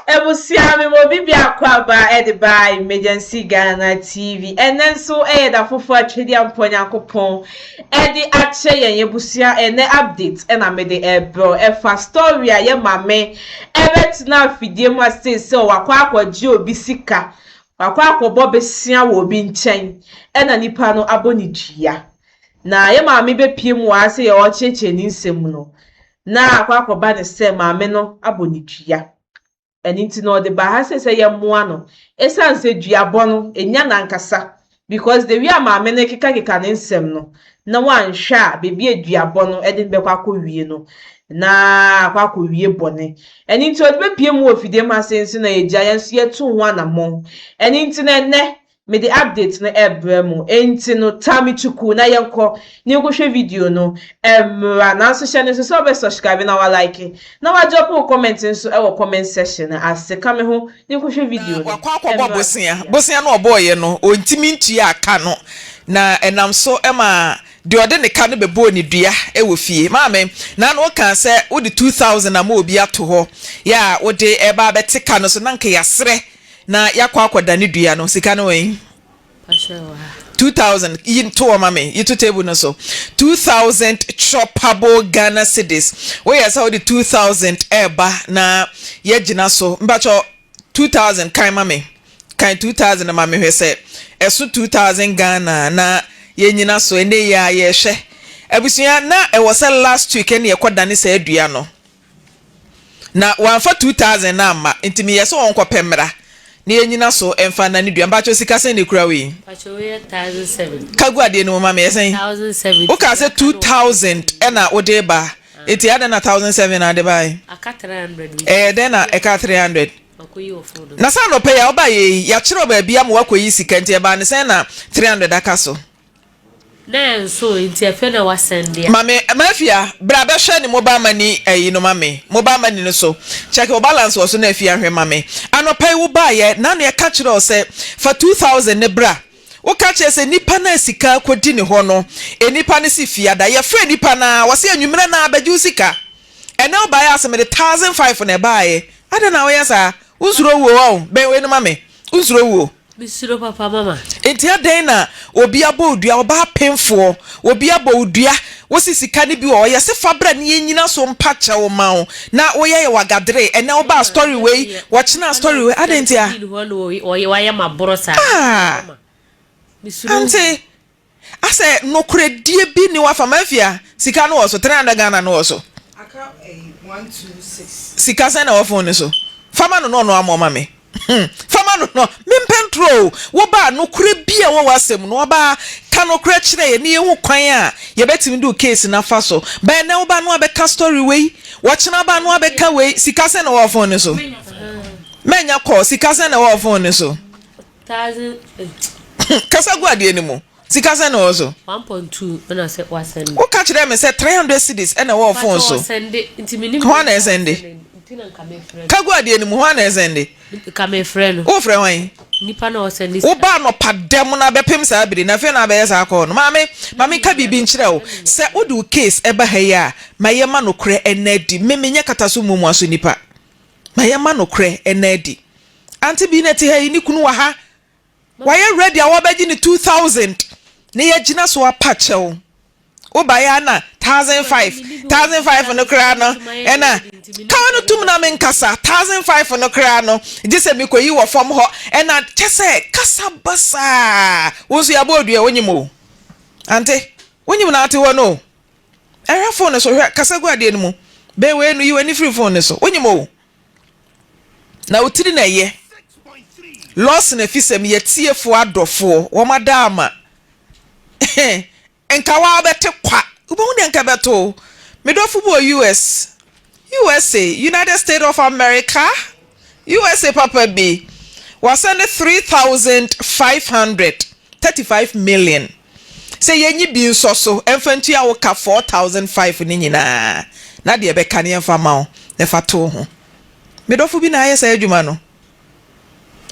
Abusua me ma obi biako aba de ba Emergency Ghana TV. Ɛnɛ nso ɛyɛ da foforɔ a Twedeampɔ Nyankopɔn ɛde akyɛ yɛn abusua. Ɛnɛ update ɛna mede ɛbrɛ ɛfa story a yɛ maame ɛbɛtena afidie mu ase sɛ wakɔ akɔgye obi sika, wakɔ akɔbɔ besia wɔ obi nkyɛn, ɛna nipa no abɔ ne dua. Na yɛ maame bɛpie mu wɔ ase yɛ ɔrekyerɛkyerɛ ne nsɛm no, na akɔ akɔba ne sɛ maame no abɔ ne dua. Ɛno nti na ɔde ba ha sɛ yɛmmoa no, ɛsiane sɛ duabɔ no ɛnya nankasa, because the way a maame no kekakeka ne nsɛm no na wanhwɛ a, beebi a duabɔ no ɛde no bɛkɔ akɔwie no na akɔ akɔwie bɔne. Ɛno nti ɔde bɛpie mu wɔ fidie mu ase nso na yɛgya yɛn nso yɛto ho anammɔn. Ɛno nti no ɛnnɛ mede update no ɛrebrɛ mu. Nti no tami chuku na yɛnkɔ na yɛnkɔhwɛ video no ɛmmra. Nanso hyɛ no nso sɛ wobɛ subscribe na wa like na wa drop wo comment nso ɛwɔ comment section no ase. Ka me ho na yɛnkɔhwɛ video no. Wakɔ akɔbɔ bosea. Bosea no ɔbɔɔyɛ no, ɔntumi ntua aka no, na ɛnam so ma deɛ ɔde ne ka no bɛbɔɔ ne dua wɔ fie. Maame, na no woka sɛ wode 2000 ama obi ato hɔ yɛ a wode ɛba abɛte ka no so, na nka yɛaserɛ na yɛakɔ akɔda ne dua no. Sika no wɛn? 2000 yi to wɔ ma me, yi to table no so. 2000 choppable Ghana cedis. Woyɛ sɛ wode 2000 ɛɛba na yɛgyina so. Mpakyɛ, 2000 kan ma me, kan 2000 ma me hwɛ sɛ ɛso 2000 Ghana na yɛnyina so. Ɛnɛ yi a yɛhwɛ abusua na ɛwɔ sɛ last week ɛne yɛkɔ dane sɛ adua no na wɔamfa 2000 na amma, nti meyɛ sɛ wɔnkɔpɛ mmara na yɛnyina so ɛmfa na ne dua. Mpakyɛ, sika sɛn ne kura wei? Kagu adeɛ no mu ma me. Yɛ sɛn? Woka sɛ 2000 ɛna wode ba, eti adɛn na 1700 na ade bae? Ɛyɛ dɛn na ɛka 300? Na saa nɔpɛ yi a woba yɛ yi, yɛakyerɛw baabi ama woakɔyi sika, nti ɛbaa ne sɛn na 300 aka so? Na nso nti ɛfɛ na wasɛnde. Mame Mafia, bra bɛhwɛ ne mobile money ɛyi no ma me. Mobile money no so, check wo balance wɔ so na afia hwɛ ma me. Anɔpa yi wobaayɛ na no yɛka kyerɛ wo sɛ fa 2000 ne bra. Woka kyerɛ sɛ nipa no a sika kɔdi ne hɔ no, nipa no si fiada. Yɛfrɛ nipa no a, wɔsɛ anwummerɛ no a bɛgye wo sika. Ɛnɛ wobaeɛ asɛ mede 1500 na ɛbaeɛ. Adɛn na woyɛ saa? Wonsuro wuo ɔ bɛn wei no ma me. Wonsuro wuo? Mesuro papa, mama. Nti adɛn na obi abɔ odua, ɔbaa pemfoɔ, obi abɔ odua, wosi sika no bi wɔ hɔ, yɛsɛ fa bra ne yɛnyina so mpa kyɛw ma wo, na woyɛ yɛ wagadere. Ɛnɛ wobaa, story wei, wɔkyena story wei, adɛn nti a? Wayɛ ma borɔ saa. Ah. Ante asɛ nokoredie bi ni wafa. Mafia, sika no wɔ so, 300 Ghana no wɔ so. Sika sɛn na ɛwɔ phone no so? Fama no na ɔno ama ɔma me. Fama no no, mempɛ ntoro o. Woba nokorɛ bi a ɛwɔ w'asɛm no, ɔbaa ka nokorɛ kyerɛ yɛ ne yɛhu kwan a yɛbɛtumi de wo case no afa so. Bɛn nɛ woba no abɛka story wei, wɔkyena ba no abɛka wei. Sika sɛn na ɛwɔ phone no so? Mɛnya kɔ. Sika sɛn na ɛwɔ phone no so? Kasa gu adeɛ no mu. Sika sɛn na ɛwɔ so? 1.2 ɛna sɛ wasɛnde. Woka kyerɛ me sɛ 300 cedis ɛna ɛwɔ phone so. Hɔ na ɛsɛnde? Ka gu adeɛ no mu. Hɔ na ɛsɛnde? Ka mefrɛ no. Wofrɛ hwan? Nipa na ɔsɛnde. Woba anɔpa dɛm na bɛpem saa bere na afei na abɛyɛ saa kɔɔ no. Maame, maame, ka biribi nkyerɛ wo. Sɛ wode wo case ɛba ha yi a, ma yɛma nokorɛ ɛna adi. Me menyɛ kata so mmom so nipa. Ma yɛma nokorɛ ɛna adi. Ante bi na te ha yi, ne kunu wɔ ha, wayɛ ready a wɔbɛgye ne 2000 na yɛgyina so apa kyɛw. Wobaeɛ a na 1500, 1500 no koraa no, ɛna kaa no tum na menkasa. 1500 no koraa no, gye sɛ mekɔyi wɔ fam hɔ. Ɛna kyɛ sɛ kasa basaa. Wo nso yɛabɔ odua. Wonyim o, ante wonyim na ate hɔ no. Ɛhwɛ phone no so, hwɛ, kasa gu adeɛ no mu. Bɛn wei no, yi w'ani firi phone no so. Wonyim o, na wo tiri na ɛyɛ lɔs na fi sɛm. Yɛtiefoɔ adɔfoɔ, wɔn ada ama nka wa wobɛte kwa, wobɛhu deɛ nka bɛto. Medɔfo bi wɔ US, USA, United States of America, USA papa bi, wasɛnde 3500, 35 million sɛ yɛnyi bi nsɔ so ɛmfa ntua wo ka 4500 ne nyinaa, na deɛ ɛbɛka ne yɛmfa ma wo na ɛfa to ho. Medɔfo bi na ayɛ saa adwuma no.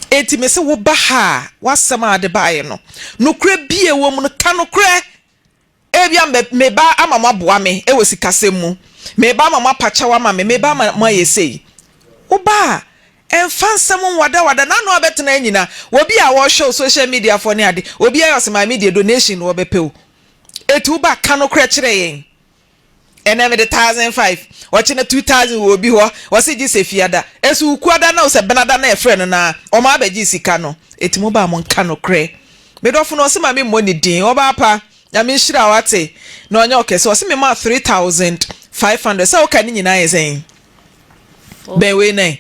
Enti me sɛ woba ha a, w'asɛm a ade baeɛ no, nokorɛ bie wɔ mu no, ka nokorɛ. Ebia meba ama mo aboa me ɛwɔ sikasɛm mu, meba ama mo apakyɛw ama me, meba ama mo ayɛ sei. Woba a, Ɛmfa nsɛm nwadawada n'ano abɛtena nyina obi a wɔhwɛ wo social media foɔ ne ade obi ayɛ ɔsɛ maame deɛ donation na wɔbɛpɛ o etu ba ka no korɛ kyerɛ yɛn ɛnɛ mede 1005 ɔkyena 2000 wɔ obi hɔ wɔse gye sɛ fiada ɛso wukuada na sɛ benada na ɛfrɛ no na ɔmo abɛgye sika no eti mo ba mo nka no korɛ medɔfo no ɔse maame mmɔ ne din ɔbaa pa Nyame nhyira wo ate na ɔnyɛ wo kɛse ɔse me maa 3500 sɛ woka ne nyinaa yɛ sɛn bɛn wei nɛn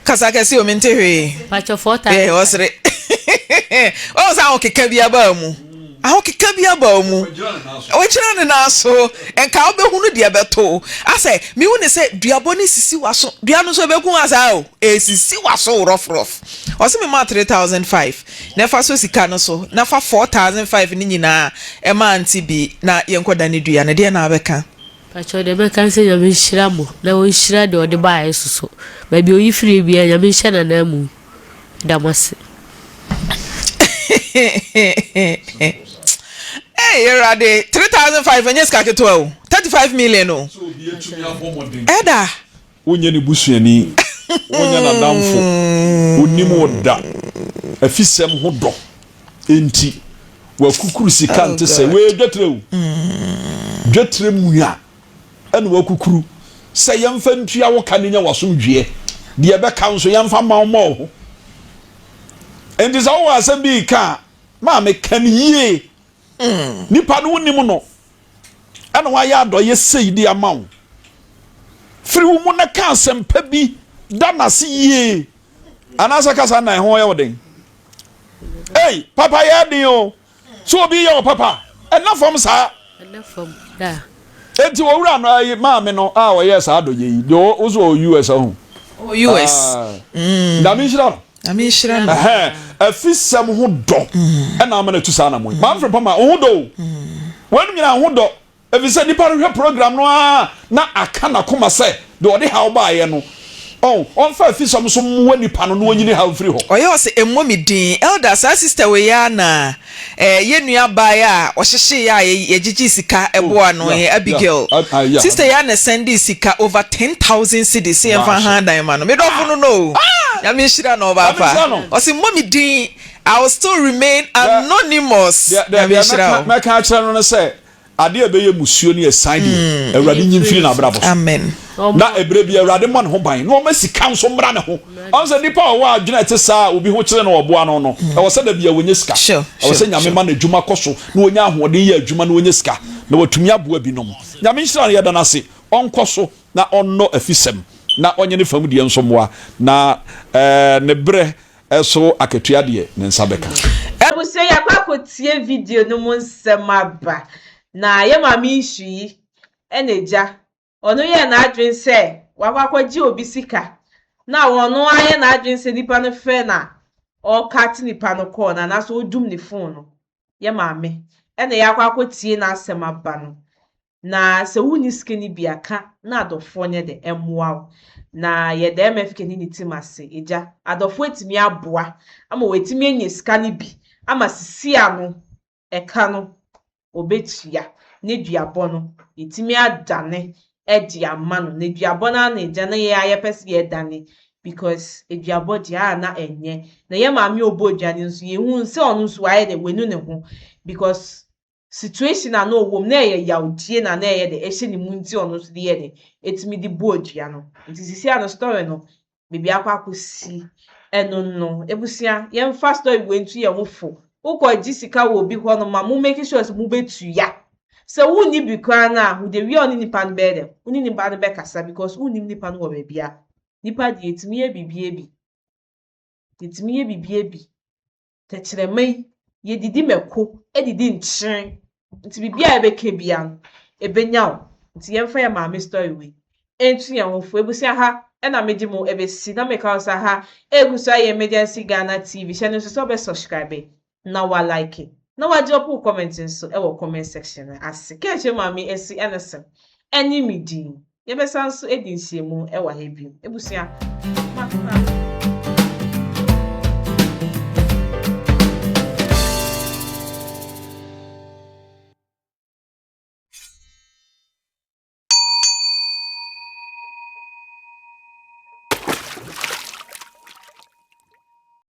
kasa kɛse o mente hwee eh ɔsere ɔwɔ sɛ ahokeka bi aba mu ahokeka bi aba mu ɔgyina ne nan so nka wobɛhunu deɛ bɛto asɛ mehu ne sɛ duabɔ ne sisi waso dua no nso ɛbɛku asaa o ɛsisi waso rɔfrɔf ɔse me maa 3005 Na fa sɔ sika no so na fa 4,005 no nyinaa ma auntie bi na yɛnkɔ da ne dua no, deɛn na wobɛka? Pakyɛw deɛ mɛka ne sɛ Nyame nhyira mo na ɔnhyira deɛ ɔde baeɛ soso baabi a ɔyi firiɛ biara Nyame nhyɛ n'ananmu meda mo ase. Hey, Awurade, 3,005 ɛnyɛ sika ketewa o, 35 million o. Ɛda. Wonyɛ ne busuani, wonyɛ n'adamfo, onnim wo da. Afisɛm ho dɔ nti, wakukuru sika nte sɛ wei dwetire o. Dwetire mua ɛna wakukuru sɛ yɛmfa ntua wo ka ne nya w'asomdwoeɛ. Deɛ ɛbɛka nso yɛmfa mma wo mmɔ wo ho. Enti sɛ wowɔ asɛm bi reka a, maame ka no yie. Nipa no wonim no ɛna wayɛ adɔyɛ sei de ama wo. Firi wo mu na ka asɛmpa bi da n'ase yie. Anaasɛ kasa na ɛho yɛ wo den. Ei, papa yɛ den o. So obi yɛ wo papa? Ɛna fam saa. Ɛna fam da. Enti owura no ayi maame no a ɔyɛɛ saa adɔyɛ yi deɛ wo so ɔwɔ US ahu. Ɔwɔ US. Nyame nhyira no. Nyame nhyira no. Ɛhɛn, afisɛm ho dɔ ɛna ama no atu saa anamɔ yi. Maame Frimpong ma wo ho dɔ o. Weinom nyinaa ho dɔ. Efisɛ nipa no hwɛ program no ara na aka n'akoma sɛ deɛ ɔde haw baeɛ no, ɔn, ɔmfa afisɛm so mmoa nipa no na ɔnyi ne haw mfiri hɔ. Ɔyɛ ɔse mmɔ me din. Elder saa sister wei ara na eh yɛ nua baa yi a ɔhyehye yɛ a yɛ gyegyee sika boa no eh Abigail sister yi ara na sɛndee sika over 10,000 cedis sɛ yɛnfa han dan ma no me dɔfo no no o Nyame nhyira no ɔbaa pa ɔse mmɔ me din I will still remain anonymous Nyame nhyira wo. Deɛ mɛka akyerɛ no ne sɛ Adeɛ a ɛbɛyɛ mmusuo ne asiane deɛ, Awurade nyi mfiri n'abrabɔ so. Na ɛberɛ biara, Awurade mmɔ ne ho ban, na ɔmma sika nso mmra ne ho. Ɔhu sɛ nnipa a wɔwɔ adwene a ɛte saa a obi ho kyere no a ɔboa no no, ɛwɔ sɛ da biara wɔnya sika. Ɛwɔ sɛ Nyame ma n'adwuma kɔ so, na ɔnya ahoɔden yɛ adwuma na ɔnya sika, na watumi aboa binom. Nyame nhyira no, yɛda no ase. Ɔnkɔ so na ɔnnɔ afisɛm, na ɔnyɛ ne fam deɛ nso mmoa, na ne berɛ So akatua deɛ ne nsa bɛka? Abusua yɛakɔ akɔtie video no mu nsɛm aba na yɛ maame nsu yi ɛna agya ɔno yɛɛ n'adwene sɛ wakɔ akɔgye obi sika na ɔno ayɛ n'adwene sɛ nipa no frɛ na ɔrekate nipa no kɔɔ no anaasɛ ɔdum ne phone no yɛ maame ɛna yɛakɔ akɔtie n'asɛm aba no Na sɛ wonni sika no bi a, ka na adɔfoɔ nyɛ dɛ mmoa wo. Na yɛda MFK ne ne team ase. Agya, adɔfoɔ atumi aboa ama wɔatumi anya sika no bi ama sisi ano ɛka no wɔbɛtua. N'aduabɔ no, yɛatumi adane de ama no. N'aduabɔ no ara na agya na yɛn ara yɛpɛ sɛ yɛdane because aduabɔ deɛ a na ɛnyɛ. Na yɛn maame a ɔbɔ aduane nso, yɛhunu sɛ ɔno nso wayɛ dɛ, wanu ne ho because situation a na ɔwɔ mu na ɛyɛ yawdie na na ɛyɛ dɛ ɛhyɛ ne mu nti ɔno nso de yɛ dɛ ɛtumi de bɔɔ dua no nti sisi a no story no baabi akɔ akɔsi ɛno no ebusua yɛmfa story wei nto yɛn ho fo wokɔ gye sika wɔ obi hɔ no ma mo make sure sɛ mobɛtua sɛ wonni bi koraa no a hu de wia ɔne nipa no bɛyɛ dɛ wo ne nipa no bɛkasa because wonnim nipa no wɔ baabi a nipa deɛ ɛtumi yɛ biribi bi yɛtumi yɛ biribi bi tɛkyerɛma yi, yɛdidi mako, didi nkyene, nti biribi a yɛbɛka biara no, ɛbɛnya wo. Nti yɛmfa yɛn maame story wei nto yɛn ho fo. Abusua ha ɛna mede mo ɛbɛsi na meka wo sɛ ha ɛgu so ayɛ Emergency Ghana TV. Hyɛ no nso sɛ wobɛ subscribe na wa like na wa drop wo comment nso ɛwɔ comment section no ase. Kɛkyɛ maame asi ɛne sɛm ɛne me din. Yɛbɛsan nso adi nhyiamu ɛwɔ ha bio. Abusua, makra.